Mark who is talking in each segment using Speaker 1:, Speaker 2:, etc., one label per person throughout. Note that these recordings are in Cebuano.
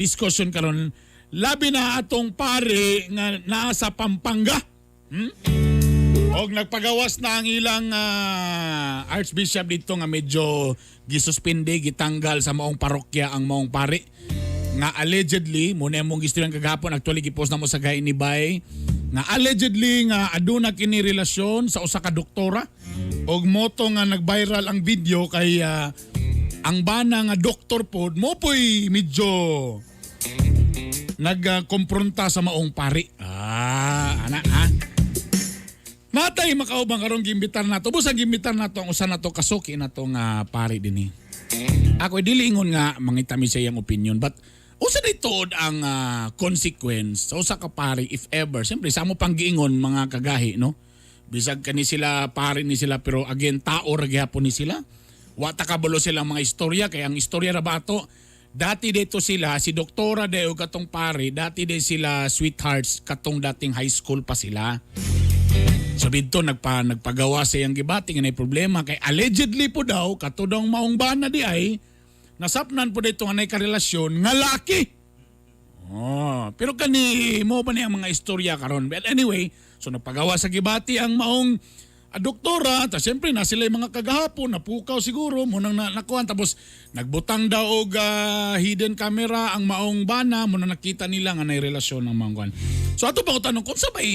Speaker 1: Discussion karon, labi na atong pare nga naa sa Pampanga. Og nagpagawas na ang ilang archbishop dito nga medyo gisuspende, gitanggal sa maong parokya ang maong pare nga allegedly, mo na mong gistoryan kagahapon, actually gipost na mo sa Gahi ni Bay, nga allegedly nga aduna kini relasyon sa usa ka doktora, og moto nga nag-viral ang video kay ang bana nga doktor pod mo po'y medyo nagkompronta sa maong pari. Ah, ana ha. Natay makaubang karon, gimbitar nato. Busa gimbitar nato ang usa nato kasuki nato nga pari dinhi. Ako dili ingon nga mangita mi sa iyang opinion, but usa di tuod ang consequence sa usa ka pari if ever. Siyempre sa amo pang giingon, mga kagahi, no. Bisag kani sila, pari ni sila, pero again, tao ra gihapon ni sila. Wa ta kabalo silang mga istorya kay ang istorya ra ba ato, dati dito sila, si doktora dayo katong pare, dati din sila sweethearts katong dating high school pa sila. So dito nagpagawa sa iyang gibati nga nay problema kay allegedly po daw kato daw maong bana di ay nasapnan po dito nga nay karelasyon nga laki. Oh, pero kani mo pa niya ang mga istorya karon. But anyway, so nagpagawa sa gibati ang maong doktora, ta siyempre na sila yung mga kagahapon, napukaw siguro, munang na, nakuhan. Tapos nagbutang daw og hidden camera ang maong bana, muna nakita nila nga nay relasyon ng mga kuan. So ato pa ko tanong kung sa may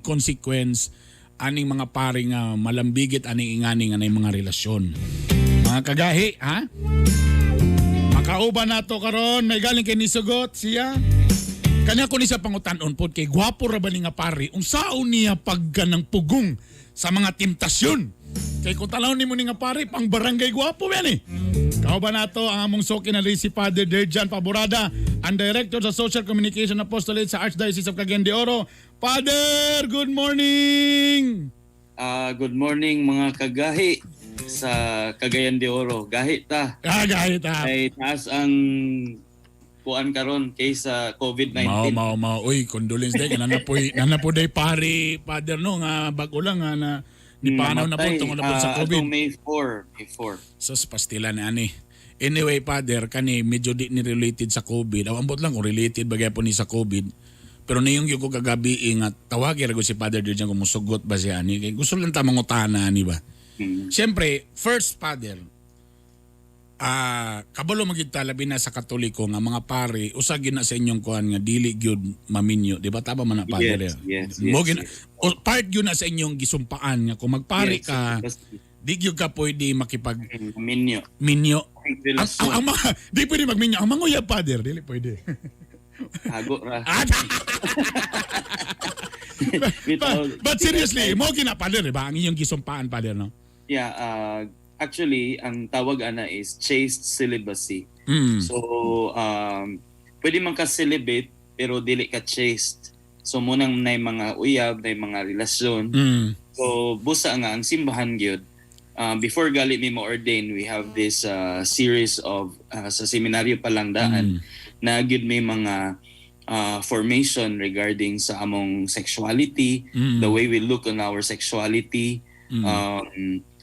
Speaker 1: consequence aning mga pare nga malambigit aning ingani nga nay mga relasyon. Mga kagahi, ha? Makauban nato karon, may galing kay nisugot siya. Kanya ko ni siya pangutan-on pod kay gwapo ra ba ni nga pare, unsaon niya pagka ng pugong sa mga temptasyon? Kay kung tanaw nimo ni nga pare, pang barangay gwapo yan eh. Kauban nato ang among suki na si Father Derjan Paborada, ang Director sa Social Communication Apostolate sa Archdiocese of Cagayan de Oro. Father, good morning!
Speaker 2: Ah, good morning, mga kagahi sa Cagayan de Oro. Gahi ta.
Speaker 1: Ah, gahi ta.
Speaker 2: Ay taas ang kuan karon kaysa COVID-19.
Speaker 1: Mao, mao, mao. Uy, condolence day. Nana po day pare, Father, no, nga bago lang nga na ni panaw na po
Speaker 2: Namatay,
Speaker 1: tungod na po sa COVID.
Speaker 2: Atong May 4, May 4.
Speaker 1: Sus, pastila na ani. Anyway, Father, kani medyo di ni related sa COVID. Aw, ambot lang kung related bagay po ni sa COVID. Pero niyong yung ko kagabi nga tawagi ra ko si Father Derjan kung musugot ba siya ani. Kay gusto lang ta mangutana ani ba. Siyempre, first, Father, kabalo magyud ta, labi na sa Katoliko nga mga pare, usa gyud na sa inyong kuan nga dili gyud maminyo, di ba? Tama man na, Father?
Speaker 2: Yes.
Speaker 1: Mo part gyud na sa inyong gisumpaan nga kung magpari ka, di gyud ka pwede makipag
Speaker 2: Minyo.
Speaker 1: minyo. Ang mga, di pwede magminyo. Ang manguyab, Father, dili pwede.
Speaker 2: Hago ra.
Speaker 1: Ah, but seriously, mo gina, Father, di ba? Ang inyong gisumpaan, Father, no?
Speaker 2: Yeah, actually ang tawag ana is chaste celibacy. So pwede man ka celibate pero dili ka chaste. So munang nay mga uyab, nay mga relasyon. So busa nga ang simbahan gyud. Before gali mi mo-ordain, we have this series of sa seminaryo pa lang daan na gyud may mga formation regarding sa among sexuality, the way we look on our sexuality,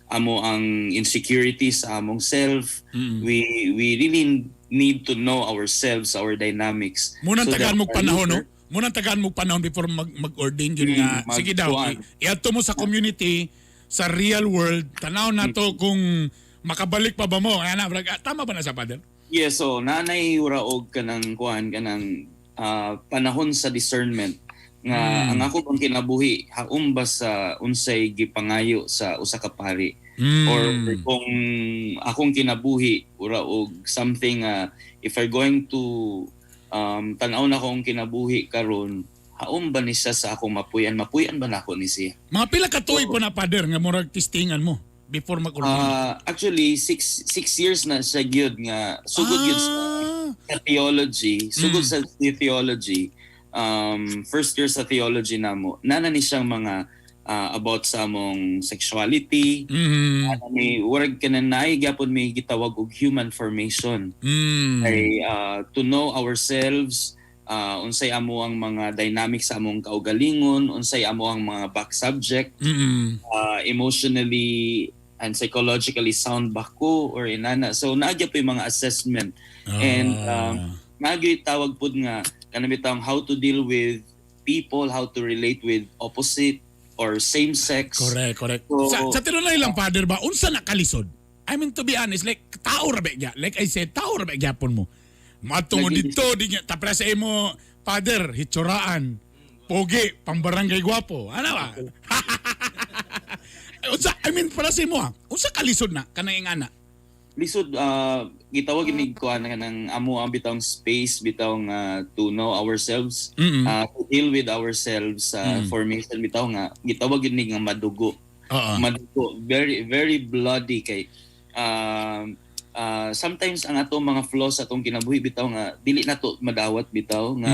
Speaker 2: amo ang insecurities sa among self. We really need to know ourselves, our dynamics.
Speaker 1: Munang
Speaker 2: So
Speaker 1: tagaan
Speaker 2: that
Speaker 1: mo panahon, no?
Speaker 2: our
Speaker 1: Munang tagaan mo panahon before mag-ordain yun nga. Sige daw,
Speaker 2: magkuan.
Speaker 1: Iadto mo sa community, sa real world, tanaw na to kung makabalik pa ba mo. Ayan na, tama ba na sa Father?
Speaker 2: Yeah, so nanay ura og kanang kuan, kanang panahon sa discernment nga ang ako bang kinabuhi haom ba sa unsay gipangayo sa usa ka pari or kung akong kinabuhi ura og something, if I going to tan-aw na akong kinabuhi karon, haom ba ni siya sa akong mapuy-an, mapuy-an ba nako ni siya?
Speaker 1: Mga pila ka tuig po na, Father, nga murag testingan mo before mag-ordain?
Speaker 2: Actually 6 years na siya gyud nga sugod gyud sa theology, sugod sa theology, first year sa theology namo, nana ni siyang mga about sa among sexuality, ana ni warag kanan naay gyapon may gitawag og human formation. Ay to know ourselves, unsay amo ang mga dynamics sa among kaugalingon, unsay amo ang mga back subject, emotionally and psychologically sound ba ko or inana. So naa gyud po yung mga assessment. And Nagi tawag pud nga kanang bitawng how to deal with people, how to relate with opposite or same sex.
Speaker 1: Correct.
Speaker 2: So,
Speaker 1: Sa tinuod lang, Father ba, unsa na kalisod? I mean, to be honest, like, tao ra ba gya? Like I said, tao ra ba gyapon mo? Mato mo dito, di nga, tapos sa imo, Father, hitsuraan, pogi, pambarangay gwapo. Ano ba? Unsa, I mean, para sa imo ha, unsa kalisod na, kanang ingana?
Speaker 2: Lisod, gitawag ini kuan nga ng amo ang bitawng space bitawng to know ourselves, to deal with ourselves sa formation bitaw nga gitawag ini nga madugo. Madugo, very very bloody kay sometimes ang atong mga flaws sa atong kinabuhi bitaw nga dili nato madawat bitaw nga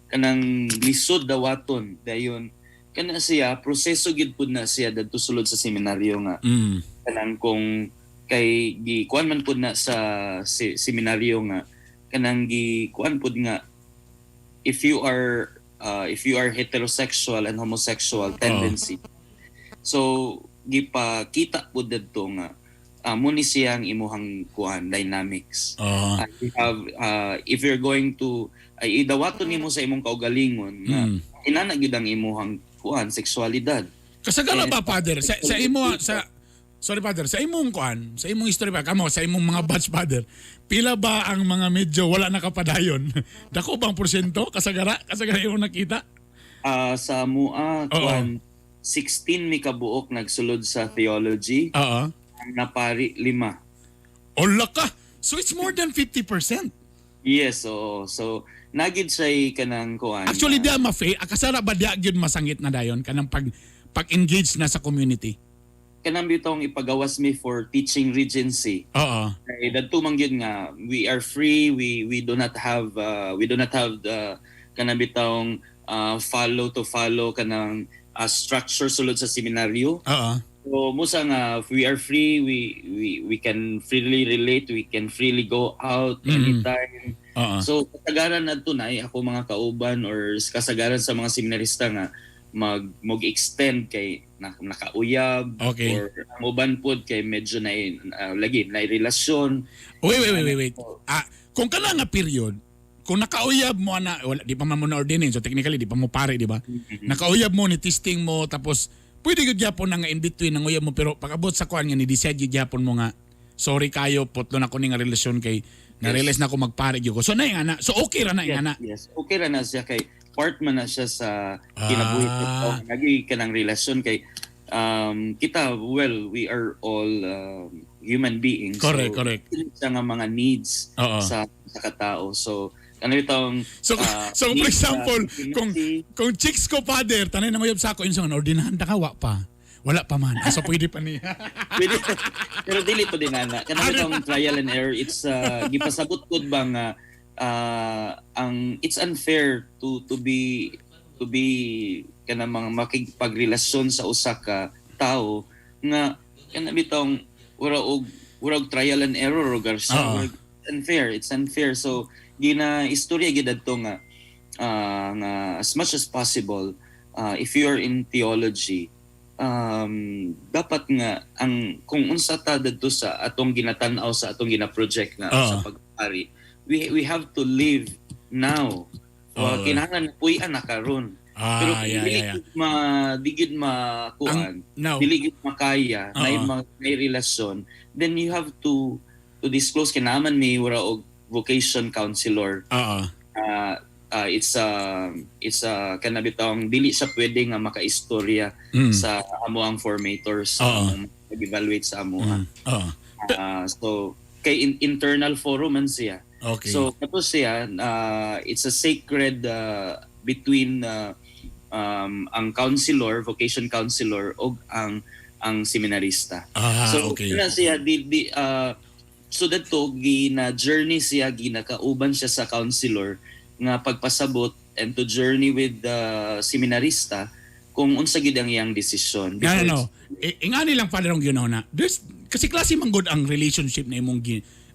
Speaker 2: kanang lisod dawaton. Dayon kana siya proseso gid pud na siya dadto sulod sa seminaryo nga kanang kung kay gi kuan man pud na sa seminaryo nga kanang gi kuan pud nga if you are heterosexual and homosexual tendency, so gipakita pud dadto nga mo ni siya ang imuhang kuan dynamics. You have if you're going to ay idawaton nimo sa imong kaugalingon nga inana gyud ang imuhang kuan sexualidad.
Speaker 1: Kasagara
Speaker 2: Eh,
Speaker 1: ba, Father, sa imo, sa, sorry, Father, sa imong kuan, sa imong history pa kamo, sa imong mga batch, Father, pila ba ang mga medyo wala nakapadayon? Dako bang porsyento kasagara kasagara imong nakita?
Speaker 2: Sa mua, kuan, 16 mi kabuok nagsulod sa theology. Ang napari, lima.
Speaker 1: Ola ka. So it's more than 50%.
Speaker 2: Yes, oo. So nagid siya kanang kuan.
Speaker 1: Actually, diya ma-fail, kasara ba diya gyud masangit na dayon kanang pag pag-engage na sa community?
Speaker 2: Kanang bitong ipagawas mi for teaching regency. Kay dadto man gyud nga we are free, we do not have the kanang bitong follow to follow kanang structure sulod sa seminaryo. So musa nga we are free, we can freely relate, we can freely go out anytime. So kasagaran adto na ako mga kauban or kasagaran sa mga seminarista nga mag mag-extend kay nakauyab or ang uban pod kay medyo na lagi na relasyon.
Speaker 1: Wait, wait, wait, wait, wait. Ah, kung kana nga period, kung nakauyab mo ana, wala di pa man mo na ordain, so technically di pa mo pare, di ba? Nakauyab mo ni testing mo, tapos pwede gyud gyapon na nga in between ang uyab mo, pero pag-abot sa kuan nga ni decide gyud gyapon mo nga sorry kayo, putlo na ko ni nga relasyon kay na-realize na ako magpare gyud ko. So na nga na. So okay ra na nga na.
Speaker 2: Yes. Okay ra na siya kay part man na siya sa kinabuhi ah. Nagi kanang relasyon kay kita, well, we are all human beings. So, siya nga mga needs sa sa katao. So ano itong
Speaker 1: So, so for
Speaker 2: needs sa
Speaker 1: example, kung
Speaker 2: intimacy.
Speaker 1: kung chicks ko, Father, tanay na nguyab sa ako, yun sa ordinahan ta ka, wa pa. Wala pa man. Ah, so pwede pa niya.
Speaker 2: Pwede, pero dili po din ana. Kanang itong trial and error, it's gipasabot ko ba nga ang it's unfair to be kanang mga makigpagrelasyon sa usa ka tawo nga kana bitong wala og trial and error o garsa. Unfair, it's unfair. So gina istorya gid adto nga nga as much as possible, if you are in theology, dapat nga ang kung unsa ta dadto sa atong ginatan-aw, sa atong gina-project na sa pagpari, we have to live now. Kinahanglan puy-an na karon, pero kung dili gid ma di gid makuan,
Speaker 1: Now,
Speaker 2: dili gid makaya na mga may relasyon, then you have to disclose kay naman may wala og vocation counselor. It's a kana bitawng dili siya pwede nga makaistorya sa amo ang formators ang nag-evaluate sa amo. So kay internal forum man siya. So tapos siya, it's a sacred between ang counselor, vocation counselor og ang seminarista. So kana siya di so dadto gina journey siya, ginakauban siya sa counselor nga pagpasabot and to journey with the seminarista kung unsa gid ang iyang desisyon.
Speaker 1: No. Ingani lang, Father, ang ginawa na. There's, kasi klase man good ang relationship na imong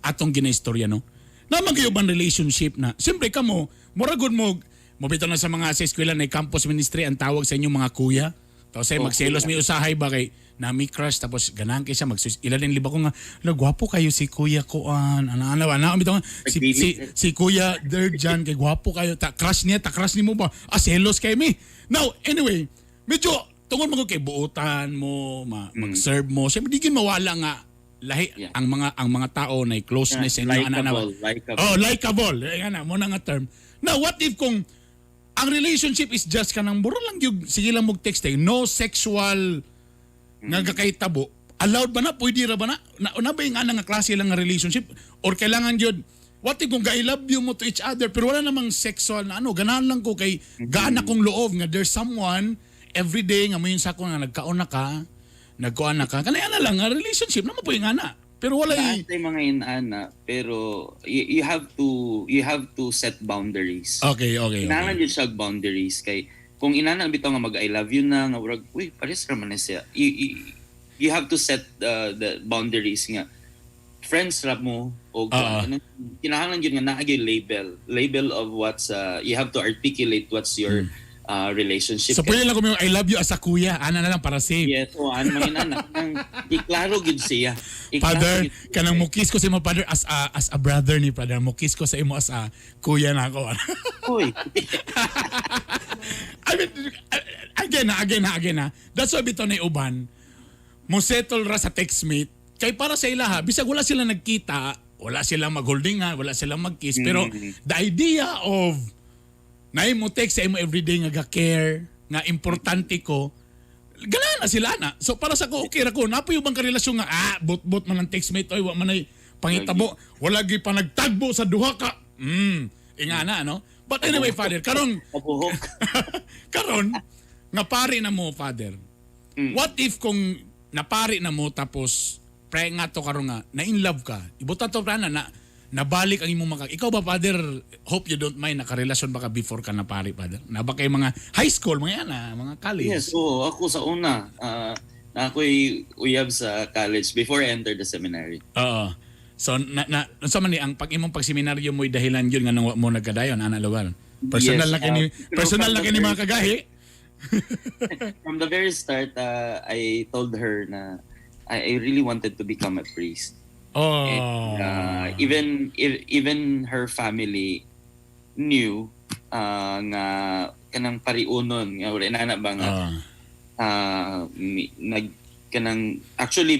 Speaker 1: atong ginaistorya, no? Naman kayo bang relationship na, siyempre kamo, mura good mo, mobito na sa mga sa eskwela na campus ministry ang tawag sa inyong mga kuya. Tapos ay magselos mi usahay ba kay nami crush, tapos ganahan kay siya magsus ila din liba ko nga, "Ala, gwapo kayo si Kuya Kuan." Ana ana ana bitaw nga, si Kuya Derjan kay gwapo kayo, ta crush niya, ta crush nimo ba, ah, selos kay mi. Now anyway, medyo tungod mo kay buotan mo ma, mag-serve mo, syempre di gyud mawala nga lahi ang mga tao na closeness sa inyo, ana ana ba?
Speaker 2: Likeable, likeable.
Speaker 1: Oh, likeable. Eh, nga na, mo na nga term. Now, what if kung ang relationship is just kanang buro lang yung sige lang mo text eh, no sexual nga gakahitabo? Allowed ba na? Pwede ra ba na? Na ba yung ana nga klase lang nga relationship? Or kailangan yun, what if kung ga-I love you mo to each other pero wala namang sexual na ano, ganahan lang ko kay gaan akong loob nga there's someone every day nga moingon sa ako nga nagkaon na ka, nagkuan na ka, kanay ana lang nga relationship naman po yung ana. Pero wala
Speaker 2: Lahat ay mga inana, pero you have to set boundaries. Kinahanglan yun siya og boundaries kay kung inana bitaw nga mag I love you na nga murag, uy, pares ra man na siya. You have to set the boundaries nga friends ra mo o kinahanglan yun nga naa gyud label of what's you have to articulate what's your relationship.
Speaker 1: So pwede lang kung I love you as a kuya, ana na lang para safe.
Speaker 2: Yes, so ano man inana nang iklaro gyud siya. Iklaro
Speaker 1: Father,
Speaker 2: gyud siya.
Speaker 1: Kanang mukis ko sa imo, Father, as a brother ni Father, mukis ko sa imo as a kuya na ako.
Speaker 2: Uy.
Speaker 1: I mean, again na, again na, again na. That's why bitaw na uban, mo settle ra sa textmate, kay para sa ilaha, bisag wala sila nagkita, wala silang mag-holding ha, wala silang mag-kiss, pero the idea of na mo text sa imo everyday nga ga-care, nga importante ko, ganahan na sila na. So para sa ko, okay ra ko, napoy ubang karelasyon nga, ah, bot-bot man ang textmate, oy, wa man ay pangitabo, wala gyud pa nagtagbo sa duha ka. Inga na, no? But anyway, Father, karon
Speaker 2: Kabuhok.
Speaker 1: karon nga pari na mo, Father. What if kung napari na mo tapos pre nga to karon nga na in love ka? Ibuta to na na nabalik ang imong mga. Ikaw ba, Father, hope you don't mind, nakarelasyon ba ka before ka napari, Father? Na ba kay mga high school, mga yan, ah, mga college?
Speaker 2: Yes, oo. Ako sa una, na ako'y uyab sa college before I entered the seminary.
Speaker 1: Oo. So na unsa man ni ang pag imong pagseminaryo mo'y dahilan yun nga nang wa mo nagkadayon ana lugar? Personal
Speaker 2: Yes,
Speaker 1: na kini
Speaker 2: pero
Speaker 1: personal
Speaker 2: from
Speaker 1: na
Speaker 2: the
Speaker 1: kini mga kagahi.
Speaker 2: From the very start, I told her na I really wanted to become a priest.
Speaker 1: Oh.
Speaker 2: And even her family knew nga kanang pariunon nga wala inana ba nga nag kanang actually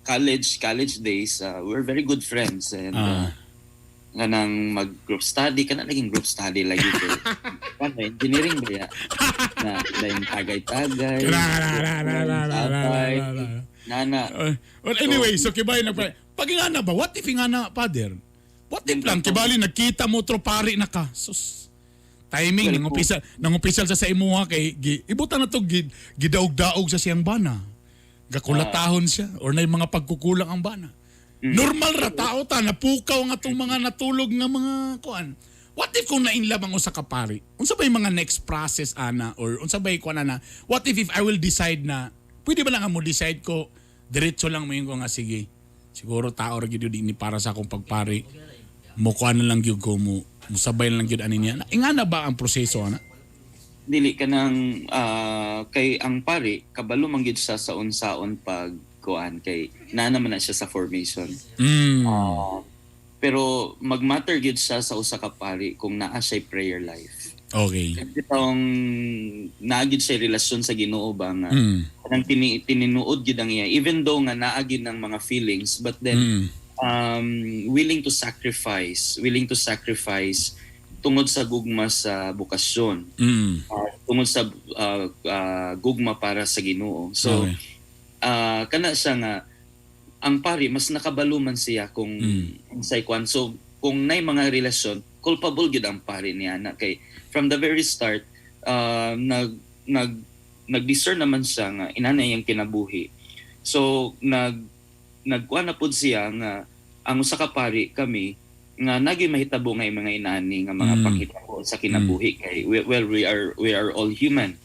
Speaker 2: college days, we're very good friends and kanang mag group study kana, naging group study lagi ko paano engineering ba ya na lain tagay-tagay
Speaker 1: Na, na, na, na, na, na, na,
Speaker 2: sabay,
Speaker 1: na, na.
Speaker 2: nana.
Speaker 1: Well, anyway, so kibay na pag nga na ba, what if nga na, Father? What if lang, kibali, nagkita mo, tropari na ka. Sus, timing,
Speaker 2: Well,
Speaker 1: nangumpisal sa imuha kay, gi, ibutan na to, gi, gidaog-daog sa siyang bana. Gakulatahon siya, or na mga pagkukulang ang bana. Normal ra tao ta, napukaw nga itong mga natulog nga mga kuan. What if kung na-inlove ang usa ka pari? Unsa ba yung mga next process ana or unsa ba yung kuan ana? What if I will decide na pwede ba lang nga mo decide ko diretso lang mo yung ko nga, sige. Siguro tao ra gyud ni para sa akong pagpari. Mo kuan na lang gyud ko mo musabay na lang gyud ani niya. Inga na ba ang proseso ana?
Speaker 2: Dili ka nang kay ang pari kabalo man gyud siya sa unsaon pag kuan kay naa naman na siya sa formation. Pero magmatter gyud siya sa usa ka pari kung naa siya prayer life. Kasi tong naa gyud siya relasyon sa Ginoo ba nga kanang tininuod gyud ang iya even though nga naa gyud ng mga feelings, but then willing to sacrifice tungod sa gugma sa bokasyon, tungod sa gugma para sa Ginoo. So kana siya nga ang pari mas nakabalo man siya kung unsay kwan. So kung nay mga relasyon, culpable gyud ang pari niya na kay from the very start nag nag nag-discern naman siya nga inana iyang kinabuhi. So nagkuan na pud siya nga ang usa ka pari kami nga nagi mahitabo nga yung mga inani nga mga panghitabo sa kinabuhi kay well, we are all human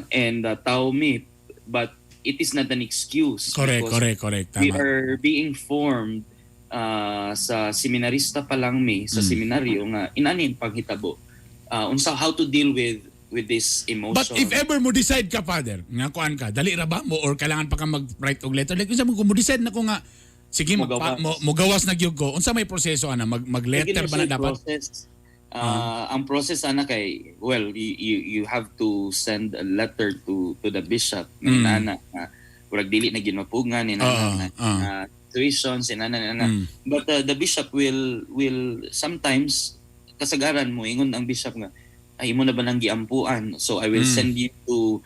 Speaker 2: and tao mi, but it is not an excuse because
Speaker 1: Correct, correct.
Speaker 2: we
Speaker 1: Tama.
Speaker 2: are being formed sa seminarista pa lang mi sa seminaryo nga inani ang panghitabo, unsa how to deal with with this emotion.
Speaker 1: But if ever mo decide ka, Father, nga kuan ka, dali ra ba mo or kailangan pa ka mag-write og letter? Like, unsa mo kung mo decide na ko nga sige, magpa,
Speaker 2: Mogawas.
Speaker 1: Mo gawas na gyud ko. Unsa may proseso ana, mag letter ba na dapat?
Speaker 2: Process. Ang process ana kay, well, you have to send a letter to the bishop nga inana nga murag dili na gimapugngan inana na situations inana inana. But the bishop will sometimes, kasagaran mo ingon ang bishop nga, "Ay, imo na ba nang giampuan? So I will send you to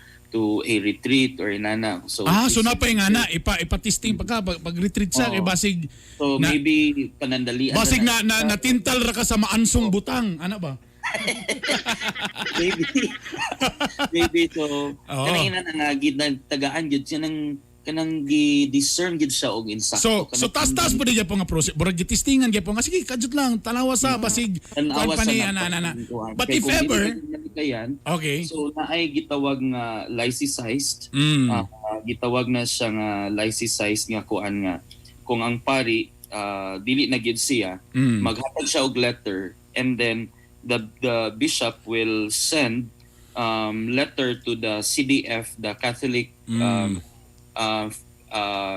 Speaker 2: a retreat," or inana. So
Speaker 1: Ah, so napay nga na ipa testing pa ka pag retreat sa
Speaker 2: Oo.
Speaker 1: kay basig
Speaker 2: So maybe panandalian.
Speaker 1: Basig na natintal ra ka sa maansong butang, ana ba?
Speaker 2: Maybe, maybe. So kanang ina na nga gid na tagaan gid siya ng kanang gi-discern gid siya og insakto.
Speaker 1: So tas-tas po di gyapon nga process. Murag gitistingan gyapon nga sige, kadyot lang, tanawa sa basig kuan
Speaker 2: Tanawa
Speaker 1: pa
Speaker 2: sa
Speaker 1: ni ana ana ana. But
Speaker 2: Kay
Speaker 1: if
Speaker 2: kung dili
Speaker 1: ever
Speaker 2: na ginalikayan, so naay gitawag nga laicized. Gitawag na siya nga laicized nga kuan nga kung ang pari dili na gyud siya, maghatag siya og letter and then the bishop will send letter to the CDF, the Catholic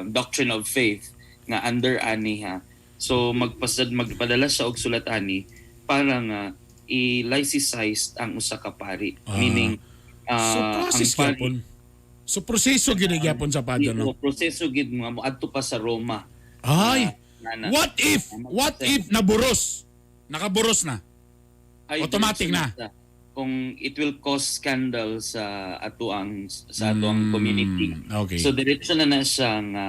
Speaker 2: Doctrine of Faith nga under ani ha. So magpadala siya og sulat ani para nga i-laicized ang usa ka pari. Meaning
Speaker 1: So process
Speaker 2: ang pari
Speaker 1: gyapon. So proseso gyud gyapon sa Father, no?
Speaker 2: No, proseso gid nga moadto pa sa Roma.
Speaker 1: Ay,
Speaker 2: Na-
Speaker 1: what if naburos? Nakaburos na.
Speaker 2: Ay,
Speaker 1: Automatic na.
Speaker 2: Siya. Kung it will cause scandal sa atoang community. So diretso na na siya nga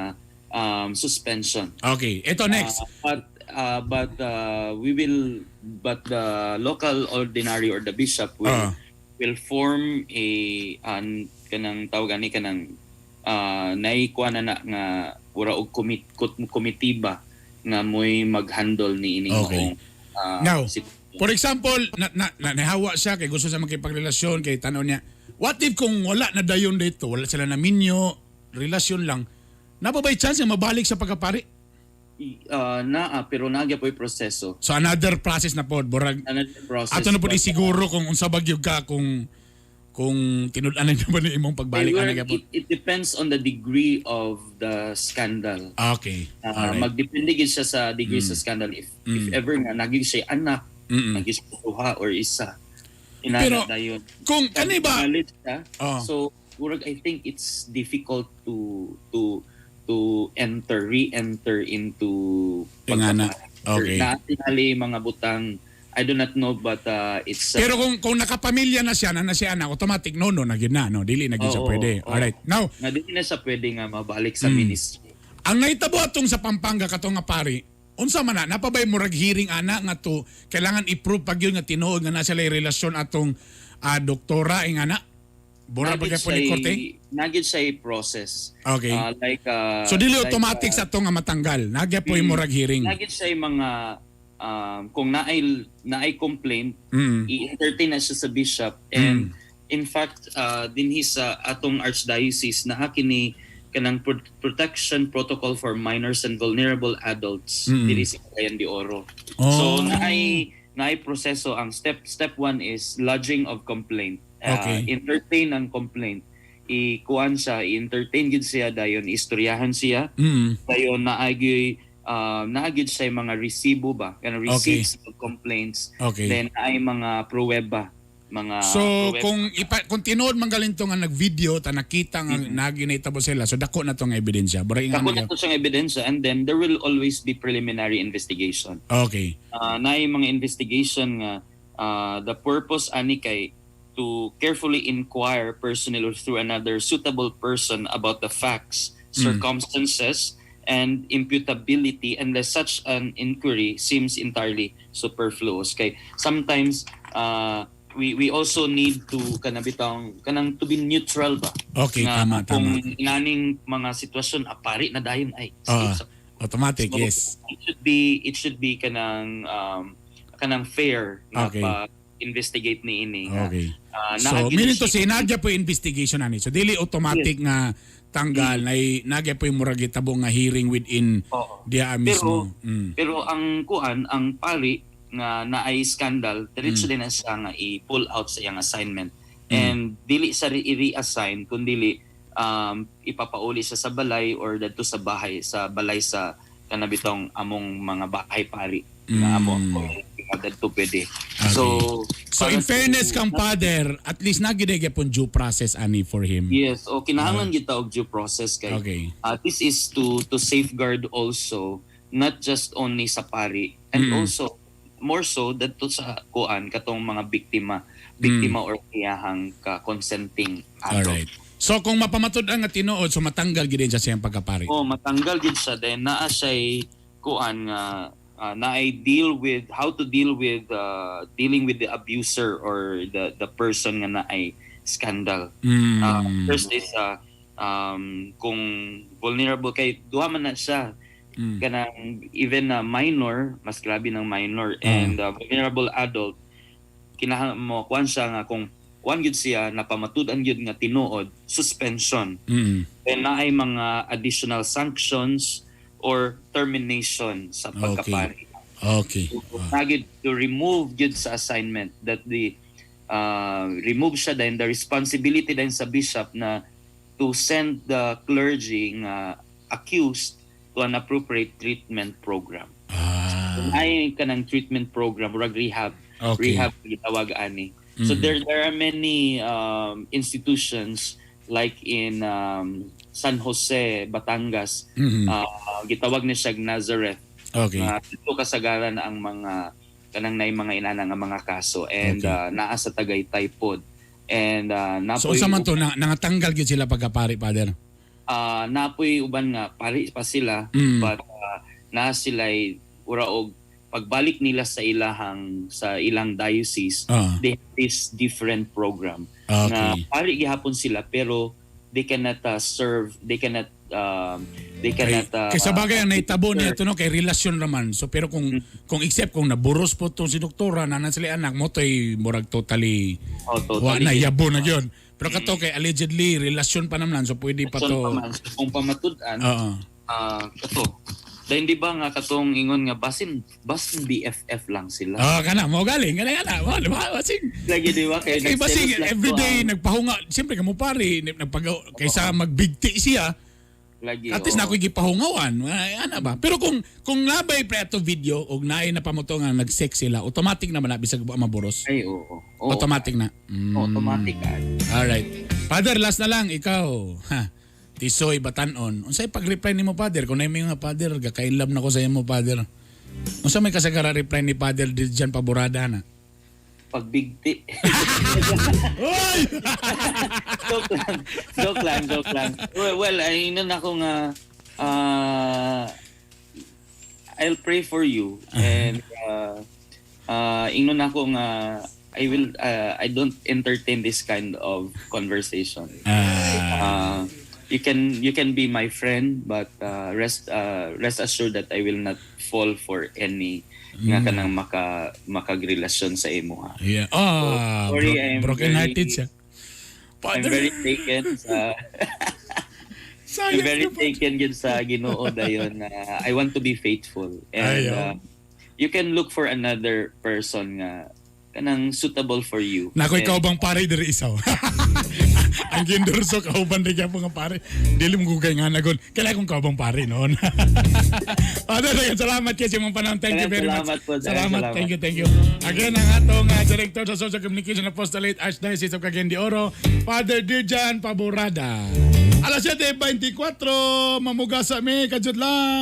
Speaker 2: suspension.
Speaker 1: Okay, ito next.
Speaker 2: But we will but the local ordinary or the bishop will will form a an kanang tawag ani kanang naikuha na na nga wala og komitiba nga mo'y mag-handle ni ini maong
Speaker 1: Now,
Speaker 2: sitwasyon.
Speaker 1: for example, na nahawa siya kay gusto siya makipagrelasyon kay tanaw niya. What if kung wala na dayon dito, wala sila na minyo, relasyon lang, naa pa ba'y chance nga mabalik sa pagkapari?
Speaker 2: Naa, pero naa gyapoy proseso.
Speaker 1: So another process na pod, borag
Speaker 2: Another process.
Speaker 1: ato na pod
Speaker 2: But,
Speaker 1: isiguro kung unsa ba gyud ka kung tinud-anan niyo ba ni imong pagbalik
Speaker 2: well,
Speaker 1: ana gyapon.
Speaker 2: it depends on the degree of the scandal. Magdepende gid siya sa degree sa scandal. If ever nga naging siya anak, naging siya duha or isa. Inana
Speaker 1: Pero,
Speaker 2: dayon.
Speaker 1: Kung kani ba
Speaker 2: Knowledge siya.
Speaker 1: Oh.
Speaker 2: So murag I think it's difficult to enter re-enter into
Speaker 1: Ingana.
Speaker 2: Na tingali mga butang, I do not know, but it's
Speaker 1: Pero kung nakapamilya na siya na siya anak, automatic no na gyud na, no, dili na gyud siya
Speaker 2: Oo,
Speaker 1: pwede.
Speaker 2: oo.
Speaker 1: Alright. Now,
Speaker 2: Nga dili na siya pwede nga mabalik sa ministry.
Speaker 1: Ang nahitabo atong sa Pampanga kato nga pari, unsa man na, naa pa bay murag hearing ana nga to kailangan i-prove pag yun nga tinuod nga nasa lay relasyon atong doktora ingana? Bura pa
Speaker 2: Naa gyud
Speaker 1: kay ni korte?
Speaker 2: Naa gyud siya process.
Speaker 1: Okay.
Speaker 2: Like
Speaker 1: So dili
Speaker 2: like,
Speaker 1: automatic sa ato nga matanggal. Naa gyapoy murag hearing.
Speaker 2: Naa gyud siya mga kung naay complaint, i-entertain na siya sa bishop and in fact dinhi sa atong archdiocese naa kini kanang protection protocol for minors and vulnerable adults diri sa Cagayan de Oro. So naay proseso. Ang step one is lodging of complaint. Entertain ang complaint. Ikuan siya, i-entertain gid siya dayon, istoryahan siya. Dayon naa gyud siya mga resibo ba, kanang receipts of complaints. Then ay mga pruweba, mga
Speaker 1: So
Speaker 2: pruweba.
Speaker 1: kung tinuod man galing to nga nag-video ta nakita nga mm nahitabo sila, so dako na tong ebidensya. Bura
Speaker 2: Dako na to siyang ebidensya and then there will always be preliminary investigation. Naay mga investigation nga the purpose ani kay to carefully inquire personally or through another suitable person about the facts, circumstances, and imputability unless such an inquiry seems entirely superfluous. Kay sometimes we also need to kanang bitang kanang to be neutral ba?
Speaker 1: Okay,
Speaker 2: Nga
Speaker 1: tama,
Speaker 2: kung
Speaker 1: tama.
Speaker 2: inaning mga sitwasyon apari na dayon ay
Speaker 1: Automatic,
Speaker 2: So,
Speaker 1: yes.
Speaker 2: It should be kanang fair nga pa investigate ni ini nga,
Speaker 1: So,
Speaker 2: naa gyud
Speaker 1: meaning to
Speaker 2: siya-
Speaker 1: say, naa gyapoy investigation ani. So, dili automatic nga tanggal, na naa gyapoy murag gitabo nga hearing within
Speaker 2: Oo.
Speaker 1: diya mismo.
Speaker 2: Pero ang kuan, ang pari nga naay scandal, diretso din na siya nga i-pull out sa iyang assignment. And dili sa i-reassign kun dili ipapauli siya sa balay or dadto sa bahay, sa balay, sa kanabitong among mga bahay pari nga amo ang community nga dadto pwede. So
Speaker 1: So in
Speaker 2: para
Speaker 1: fairness kang Father, at least naa gyud pong due process ani for him.
Speaker 2: Yes, o kinahanglan kita og due process kay this is to safeguard also not just only sa pari and also more so dadto sa kuan, katong mga biktima or iyahang ka consenting adult.
Speaker 1: Alright. So kung mapamatud-an nga tinuod, so matanggal gid siya sa iyang pagkapari.
Speaker 2: Oh, matanggal gid siya, then naa siya kuan nga naay deal with how to deal with dealing with the abuser or the person nga naay scandal. First is kung vulnerable kay duha man na siya, kanang even na minor, mas grabe ng minor and vulnerable adult, kinahanglan mo kuan siya nga kung kuan gyud siya, napamatud-an gyud nga tinuod, suspension, then naay mga additional sanctions or termination sa pagkapari. Na gyud to remove gyud sa assignment, that the remove siya, then the responsibility then sa bishop na to send the clergy nga accused to an appropriate treatment program. Ay kanang treatment program, murag rehab, rehab gitawag ani. So there are many institutions like in San Jose, Batangas, gitawag ni siya Nazareth. Nga dito kasagaran ang mga kanang nay mga inana nga mga kaso and naa sa Tagaytay pod. And
Speaker 1: So
Speaker 2: napoy
Speaker 1: unsa man to na nangatanggal gyud sila pagkapari, Father?
Speaker 2: Napoy uban nga pari pa sila but na sila'y ura og pagbalik nila sa ilang diocese, they have this different program nga pari gihapon sila pero they cannot serve, they cannot
Speaker 1: Kay sa bagay ang nahitabo niya ito, no, kay relasyon raman. So pero kung except kung naburos po tong si doktora na sila anak mo to'y murag totally
Speaker 2: Oh, totally.
Speaker 1: wa na, yabo na gyud. Pero kato kay allegedly relasyon pa naman, so pwede pa
Speaker 2: Relasyon
Speaker 1: to.
Speaker 2: pa man. So, kung pamatud-an, kato dahil di ba nga katong ingon nga basin basin BFF lang sila.
Speaker 1: Ah, kana mo galing kana kana. Mo, di ba? Basing
Speaker 2: Lagi, di ba, kay
Speaker 1: kay basing
Speaker 2: nagselos lang
Speaker 1: everyday
Speaker 2: to.
Speaker 1: Nagpahunga. Siyempre kamo pare nagpag kaysa magbigti siya.
Speaker 2: Lagi.
Speaker 1: At least na ako'y gipahungawan. Ay, ana ba? Pero kung labay pre ato video og naay na pamuto nga nag-sex sila, automatic na man na bisag maburos.
Speaker 2: Ay, oo.
Speaker 1: Automatic na.
Speaker 2: Automatic ah.
Speaker 1: Alright. Father, last na lang ikaw. Ha. Tisoy Batanon. Unsay pag-reply nimo, Father? Kung naay mga, "Father, gaka-inlove na ko sa imo, Father." Unsa may kasagara reply ni Father Dijan Paborada na?
Speaker 2: Pagbigti.
Speaker 1: Oy!
Speaker 2: Joke lang. Joke lang, joke lang. Well, ay nun ako nga I'll pray for you and ingnon ako nga I don't entertain this kind of conversation. You can be my friend but rest assured that I will not fall for any nga kanang makagrelasyon sa imo ha.
Speaker 1: Yeah. Ah,
Speaker 2: Sorry, I'm
Speaker 1: broken hearted siya.
Speaker 2: I'm
Speaker 1: Father,
Speaker 2: very taken sa I'm
Speaker 1: sayang
Speaker 2: very
Speaker 1: na po.
Speaker 2: Taken gyud sa Ginoo dayon na I want to be faithful and
Speaker 1: Ayaw.
Speaker 2: You can look for another person nga kanang suitable for you.
Speaker 1: Nako,
Speaker 2: And
Speaker 1: ikaw bang pare diri isaw? Ang gindurso kauban rin gyapon nga pare. Dili mo gugay nga nagon. Kailangan kong kaubang pare noon. Father, daghang salamat kay sa imong panahon. Thank you very much.
Speaker 2: Salamat po, daghang
Speaker 1: Salamat.
Speaker 2: salamat.
Speaker 1: Thank you, thank you. Again, ang atong Director sa Social Communication Apostolate, Archdiocese of Cagayan de Oro, Father Dirjan Paborada. Alas 7:24, mamugasa mi, kajud lang.